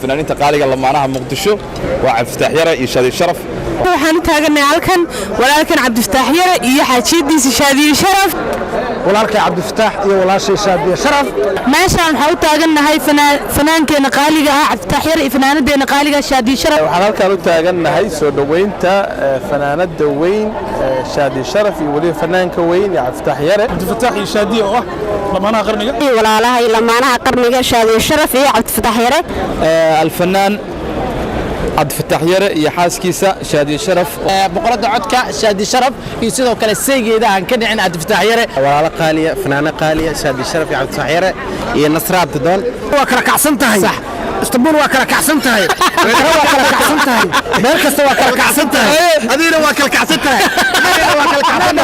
Fanaaniinta qaaliga, lamaanaha Muqdisho, waa Cabdifataax Yare iyo Shaadi Sharaf. Waxaan u taaganay halkan walaalkan Cabdifataax Yare iyo xaajiyadiisa Shaadiye Sharaf. Walaalkay Cabdifataax iyo walaashay Shaadiye Sharaf. Meeshaan waxaan u taagannahay fanaankeenna qaaliga ah Cabdifataax Yare iyo fanaanadeenna qaaliga ah Shaadiye Sharaf. Waxaan halkaan u taagannahay soo dhoweynta fanaanada weyn Shaadi Sharaf iyo weliba fanaanka weyn ee Cabdifataax Yare. Cabdifataax iyo Shaadiye oo ah lamaanaha qarniga. Walaalaha iyo lamaanaha qarniga, Shaadiye Sharaf iyo Cabdifataax Yare. Alfanaan Cabdifataax Yare iyo xaaskiisa Shaadiye Sharaf. Boqoradda codka Shaadi Sharaf iyo sidoo kale saygeeda aan ka dhicin, Cabdifataax Yare. Walaalo qaaliya, fanaano qaaliya, Shaadi Sharaf iyo Cabdifataax Yare iyo Nasra Abdidoon. Waa kala kacsan tahay Istanbul, waa kala kacsan tahay, waa kala kacsan tahay, meel kasta waa kala kacsan tahay. Adigana waa kala kacsan tahay, waa kala kacsan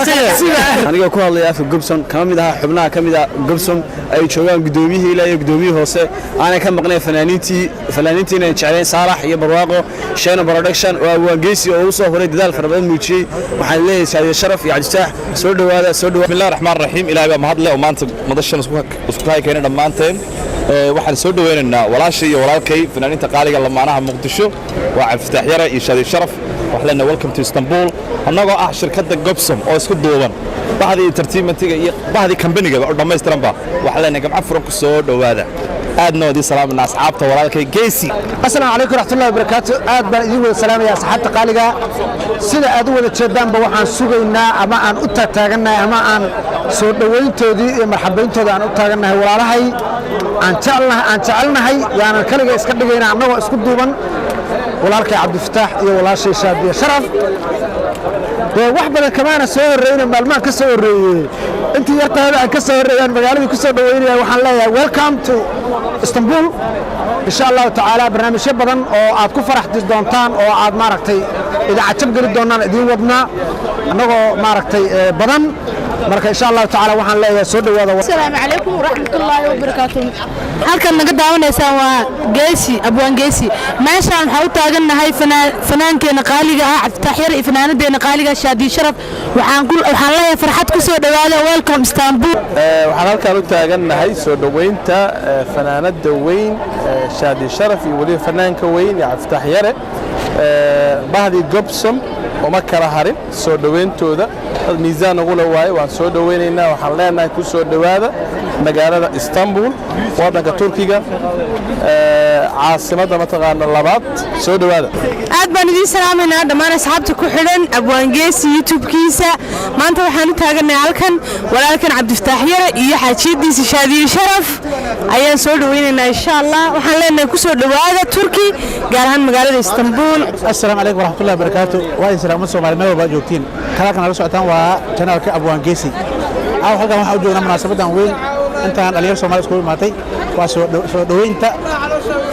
tahay. Anigoo ku hadlaya afka Gobson, kama mid ahaa xubnaha ka mid ah Gobson, ay joogaan guddoomiyihii ilaa iyo guddoomiyihii hoose, aanay ka maqnayn fanaaniintii inaan jeclayn, Saalax iyo Barwaaqo, Shayna Production oo abwaangeysi oo u soo horay dadaal fara badan muujiyey. Waxaan leeyahay Shaadiye Sharaf iyo Cabdifataax, soo dhowaada, soo dhowaada. Bismillahi raxmaan raxiim. Ilaahay baa mahad leh oo maanta madashan isku kahay keenay dhammaanteen. Waxaan soo dhoweynaynaa walaashay iyo walaalkay, fanaaniinta qaaliga, lamaanaha Muqdisho, waa Cabdifataax Yare iyo Shaadiye Sharaf. Waxaan leenahay welcome to Istanbul. Annagoo ah shirkadda Gobsom oo isku duuban, bahdii entertainmentiga iyo bahdii kambanigaba oo dhammaystiranba, waxaan leenahay gamco furan ku soo dhowaada. Aadna waa idiin salaamanaa asxaabta walaalkay Geesi. Asalaamu calaykum raxmatullahi wabarakaatu. Aad baan idiin wada salaamaya, asxaabta qaaliga. Sida aad u wada jeedaanba, waxaan sugaynaa ama aan u taagtaagannahay ama aan soo dhowayntoodii iyo marxabayntooda aan u taagannahay walaalahay aan jecelnahay, aan jecelnahay, yaanan kaliga iska dhigayna, annagoo isku duuban, walaalkay Cabdifataax iyo walaashay Shaadiye Sharaf. Dee wax badan kamaana soo horreyna, maalmahan ka soo horreeyey, intii yartaada aan ka soo horreeyaan magaaladii ku soo dhoweynaya. Waxaan leeyahay welcome to Istanbul. Insha Allahu tacaala barnaamijyo badan oo aad ku faraxdi doontaan oo aad maaragtay idaacad jab geli doonaan idiin wadnaa, annagoo maaragtay badan. Marka insha Allahu tacaala waxaan leeyahay soo dhowaada. Asalaamu calaykum waraxmatullaahi wabarakaatu. Halkan naga daawanaysaan waa Geesi, abwaan Geesi. Meeshaan waxaa u taagannahay fanaankeenna qaaliga ah Cabdifatax Yar iyo fanaanadeenna qaaliga ah Shaadi Sharaf. Waxaan leeyahay farxad ku soo dhowaada, welcome Istanbul. Waxaan halkaan u taagannahay soo dhoweynta fanaanada weyn Shaadi Sharaf iyo weliba fanaanka weyn ee Cabdifatax Yare. Bahdii Gobson uma kala harin soo dhoweyntooda, dad miisaan nagula waaye. Waan soo dhoweynaynaa, waxaan leenahay ku soo dhowaada magaalada Istanbul, waddanka Turkiga, caasimadda mataqaana labaad. Soo dhowaada. Aad baan idiin salaamaynaa dhammaan asxaabta ku xidhan abwaangeesi YouTube-kiisa. Maanta waxaan u taagannahay halkan walaalkan Cabdifataax Yare iyo xaajiyadiisa Shaadiye Sharaf ayaan soo dhoweynaynaa insha Allah. Waxaan leenahay ku soo dhowaada Turki, gaar ahaan magaalada Istanbul. Asalaamu calaykum waraxmatullahi wabarakaatu. Waa idin salaamad Soomaali meel walba aad joogtiin. Kanaalkan nala socotaan waa channelka Abwaan Geesi. Caawa halkan waxaan u joognaa munaasabadan weyn, intaan dhalinyaro Soomaali iskugu imaatay, waa soo dhoweynta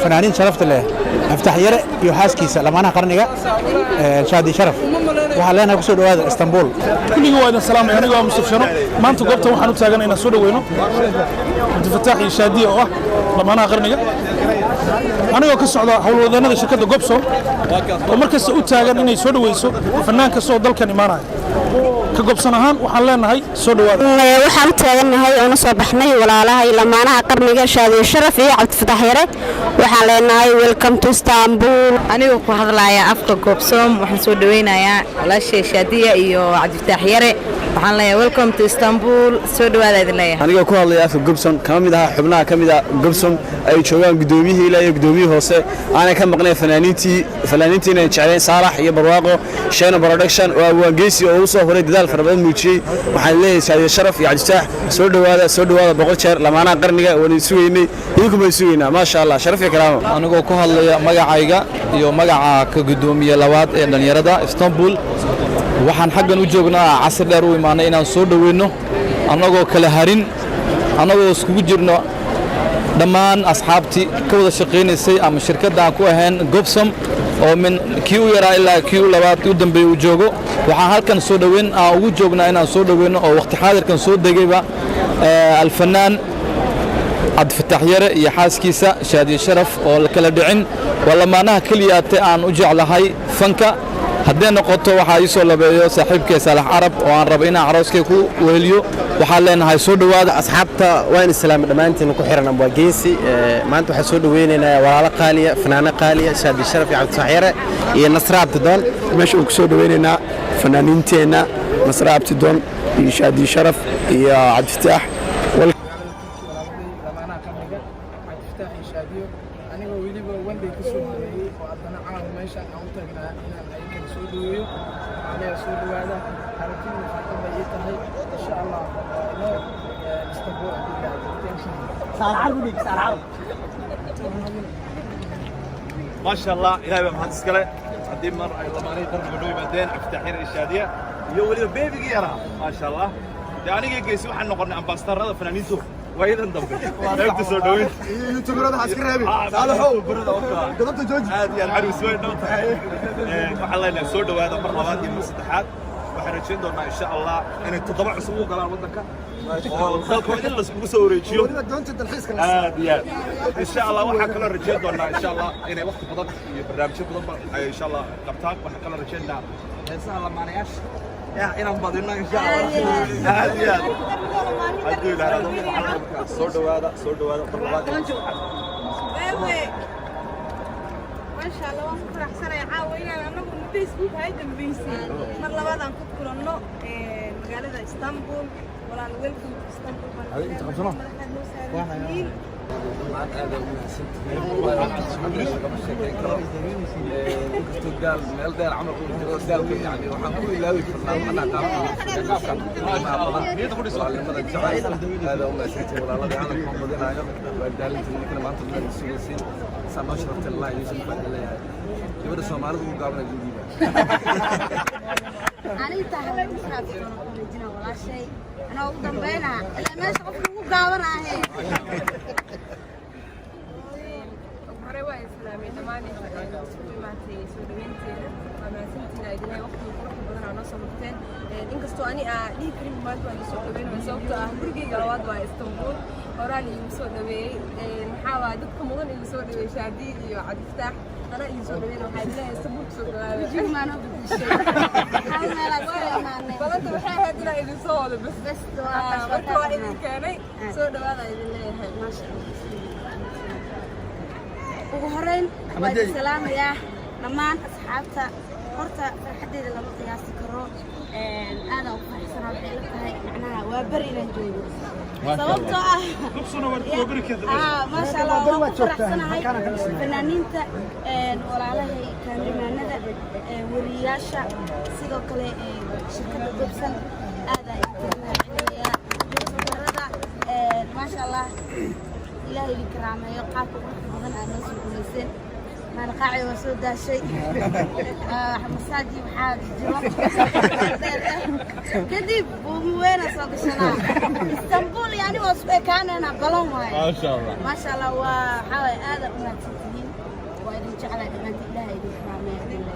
fanaaniin sharafta leh, Aftax Yare iyo xaaskiisa, lamaanaha qarniga, Shaadi Sharaf. Waxaan leenahay ku soo dhowaada Istanbul. Kulligii waa idin salaamay. Aniga waa Mustaf Shano. Maanta goobtan waxaan u taagan inaan soo dhoweyno Cabdifataax iyo Shaadiye oo ah lamaanaha qarniga, anigoo ka socda howlwadeenada shirkadda Gobson oo mar kasta u taagan inay soo dhoweyso fanaan kasta oo dalkan imaanaya. Ka Gobson ahaan waxaan leenahay soo dhowaada. Waxaan u taagannahay oona soo baxnay walaalaha iyo lamaanaha qarniga, Shaadiye Sharaf iyo Cabdifataax Yare. Waxaan leenahay welcome to Istanbul. Anigoo ku hadlaya afka Goobsoom, waxaan soo dhaweynayaa walaashay Shaadiya iyo Cabdifataax Yare. Waxaan leeyahay welcome to Istanbul, soo dhawaada idin leeyahay. Anigoo ku hadlaya afka Gobson, kama mid ahaa xubnaha ka mid ah Gobson, ay joogaan guddoomiyihii ilaa iyo guddoomiyihii hoose, aanay ka maqnayn fanaaniintii inaan jeclayn, Saalax iyo Barwaaqo, Shayna Production oo abwaangeysi oo u soo horay dadaal fara badan muujiyey. Waxaan leeyahay Shaadiye Sharaf iyo Cabdifataax, soo dhowaada, soo dhowaada 100 jeer. Lamaanaha qarniga waan idin sugaynay, idinku baan sugaynaa. Maasha Allah, sharaf iyo karaamo. Anigoo ku hadlaya magacayga iyo magaca ka guddoomiye labaad ee dhallinyarada Istanbul, waxaan xaggan u joognaa, casir dheer u imaanay inaan soo dhoweyno, annagoo kala harin, annagoo iskugu jirno dhammaan asxaabtii ka wada shaqaynaysay ama shirkadda aan ku ahayn Gobsom, oo min kii u yaraa ilaa kii u labaad u dambeeyey uu joogo. Waxaan halkan soo dhoweyn aan ugu joognaa inaan soo dhoweyno oo waqti xaadirkan soo degayba alfanaan Cabdifataax Yare iyo xaaskiisa Shaadiye Sharaf oo la kala dhicin. Waa lamaanaha keliyaate aan u jeclahay fanka. Haddee noqoto, waxaa ii soo labeeyo saaxiibkay Saalax Carab oo aan rabo inaan carooskay ku weheliyo. Waxaan leenahay soo dhowaada. Asxaabta waan islaamay dhammaantiin ku xiran Abwaan Geesi. Maanta waxaan soo dhaweynaynaa walaalo qaaliya, fanaano qaaliya, Shaadi Sharaf iyo Cabdifataax Yare iyo Nasra Abtidoon. Meesha uu ku soo dhaweynaynaa fanaaniinteenna Nasra Abtidoon iyo Shaadi Sharaf iyo Cabdifataax. Lamaanaha qarniga, Cabdifataax iyo Shaadiyo, anigoo weliba one day ka soo horeeyey oo haddana caawa meeshaan aan u taagnaa inaan ayakana soo dhaweeyo. Waxaan leeyahay soo dhawaada. Aragtidii farxad bay ii tahay. Insha Allah waa inoo Istanbul haddii Ilaahay. Maasha Allah, ilahay baa mahad iskale haddii mar ay lamaanihii qarniga noo yimaadeen, Cabdifatax Yar iyo Shaadiya iyo weliba beebigii yaraa. Maasha Allah, dee anigii Geysi waxaan noqonnay ambastarada fanaaniintu waayadan dambe qaybta soo dhaweyn. Youtuberada ha iska reebin. Saalaxow, godobta jooji. Aad iyo aad carwis way dhow tahay. Waxaan leenahay soo dhowaada mar labaad iyo mar saddexaad. Waxaan rajayn doonaa insha Allah inay 7 cusub u galaan waddanka oo dalka in laiskugu soo wareejiyo. Weliba doonta dalxiiska la Aad iyo aad insha Allah. Waxaan kaloo rajayn doonaa insha Allah inay waqti badan iyo barnaamijyo badan ba ay insha Allah qabtaan. Waxaan kaloo rajaynaynaa heesaha lamaanayaasha ya inaan badino insha Allah. Aad iyo aad hadduu ilaahdo. Soo dhowaada, soo dhowaada mar labaad iyo mar saddexaad. Maasha Allah, waan ku faraxsanahay caawa inaan anagu Facebook hay dambeysay mar labaad aan ku kulanno magaalada Istanbul. Walaal, welcome to Istanbul. Baan madaxaad noo saaran yihiin. Maanta aad ugu mahadsantihiin, lagama sheekeyn karo. Inkastoo daal meel dheer camal uu jiro, daalka yani waxaan ku ilaawi karnaa macnaha qaabka qaabkan qiimaha badan, walaalnimada jecel. Aad u mahadsantihiin walaaladii, hadalka ma badinaayo, waa daalinta ninkana maanta meel sugaysiin saa noo sharaftay. Allah idiin baan leeyahay. Gabadha Soomaalida ugu gaaban adduunkiiba. Aniga tahay musraaftoona ku wareejina walaashay anaa ugu dambeynaa ilaa meesha qofka ugu gaabanaahe. Hore waa islaamay dhammaan inta isku imaatay soo dhaweynteena. Waa mahadsantihiin idinay waqtiga quruxda badan aa noo soo marteen. Inkastoo ani aa dhihi karin maanta waa soo dhaweyn, sababtoo ah gurigeyga labaad waa Istanbul, horaan iigu soo dhaweeyey. Maxaa waay, dadka mudan iigu soo dhaweeyey Shaadi iyo Cabdifataax, anaa iigu soo dhaweyn. Waxaa idin leeyahay Istanbul kusoo dhawaada. Wajigu maa noo bedeshay, hal meelaa iska imaanay. Balanta waxay ahayd inaa idin soo wado bas. Marka waa idin keenay, soo dhawaada idin leeyahay. Maasha Allah. Ugu horeyn waa idin salaamayaa dhammaan asxaabta. Horta farxaddeeda lama qiyaasi karo, aadaan ugu faraxsanaa. Waxay ila tahay macnaha waa beri inaan joogo, sababtoo ah maasha Allah, waan ku faraxsanahay. Fanaaniinta walaalahay, kaamiramanada, wariyaasha, sidoo kale shirkadda Gobsan, aadaa idinkaga mahadcelinayaa. Youtuberada, maasha Allah, Ilaahay idin karaameeyo qaabka quruxda badan aad noo soo guulayseen. Maalqaaci waa soo daashay, masaaji waxaa jiro kadib buumu weyna soo gashanaa Istanbul. Yani waa isku ekaanayna, balon waaye. Maasha Allah. Maasha Allah, waa waxaa waaye aada u mahadsantihiin, waa idin jeclahay dhammaantiin. Ilaahay idin karaameeyo.